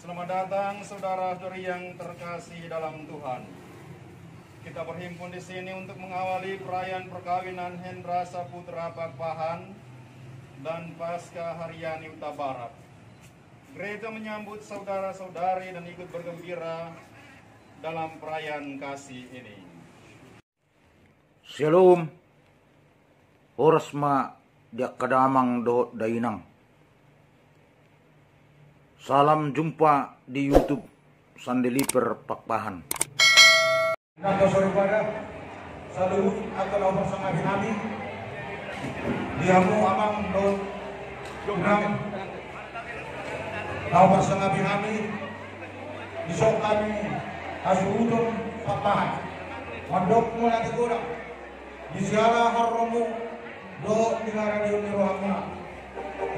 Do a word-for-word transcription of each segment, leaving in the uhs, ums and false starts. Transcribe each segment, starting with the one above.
Selamat datang, saudara-saudari yang terkasih dalam Tuhan. Kita berhimpun di sini untuk mengawali perayaan perkawinan Hendra Saputra Pakpahan dan Pasca Haryani Hutabarat. Gereja menyambut saudara-saudari dan ikut bergembira dalam perayaan kasih ini. Shalom. Horas ma di angka damang dohot dainang. Salam jumpa di YouTube Sandeliper Pakpahan. Nang sarupada, saluhut angka na huparsangapi hami, di hamu amang dohot inang, na huparsangapi hami, dison hami hasuhuton Pakpahan. Mandok muna di godang, di siala haroromu dohot di haradeon ni rohamuna,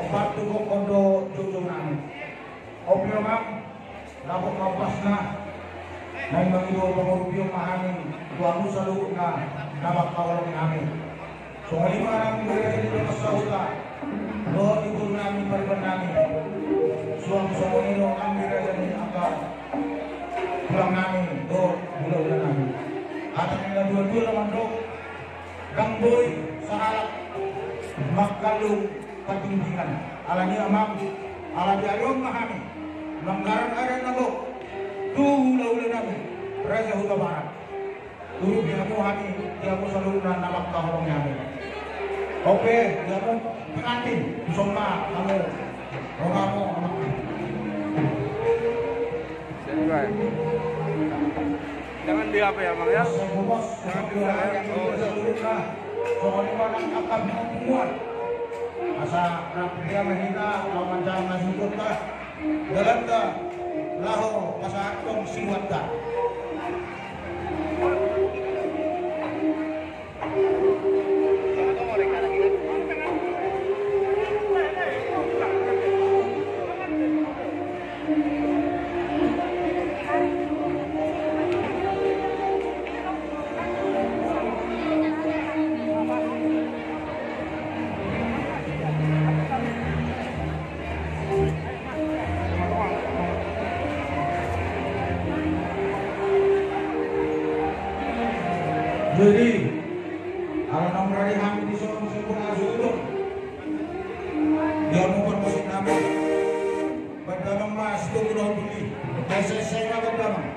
ompat tu gokhon dohot joujou nami. On pe amang, dapot ma umpasna, naeng mangido pangurupion ma hami tu hamu saluhutna na mangkaholongi hami. Songon i ma nang di raja ni dongan sahuta dohot di boru nami, pariban nami. Suang songon i do nang di raja ni angka tulang nami dohot hulahula nami. Hata ni na duadua do mandok, ndang boi sahalak mangkallung patingginggan. Alani i amang, ala di ari on ma hami manggarar adat na gok tu hulahula nami, Raja Hutabarat. Urupi hamu hami, di hamu saluhutna na mangkaholongi hami. On pe, di hamu pengantin, dison ma hamu. Roha mo, amang. Jangan di H P ya, Bang, ya. Jangan di sana, ya. Oh. Saluhutna, songon i ma nang angka punguan. Asa rap dia ma hita, laho manjaha na sungkun ta. Dalanta laho pasahathon sinuanta. Jadi, ala naung rade hami dison, sempurna suhut. Dia mau bermusik nama. Berdamang mas, tunggu dahulu. Saya, saya, saya nggak berdamang.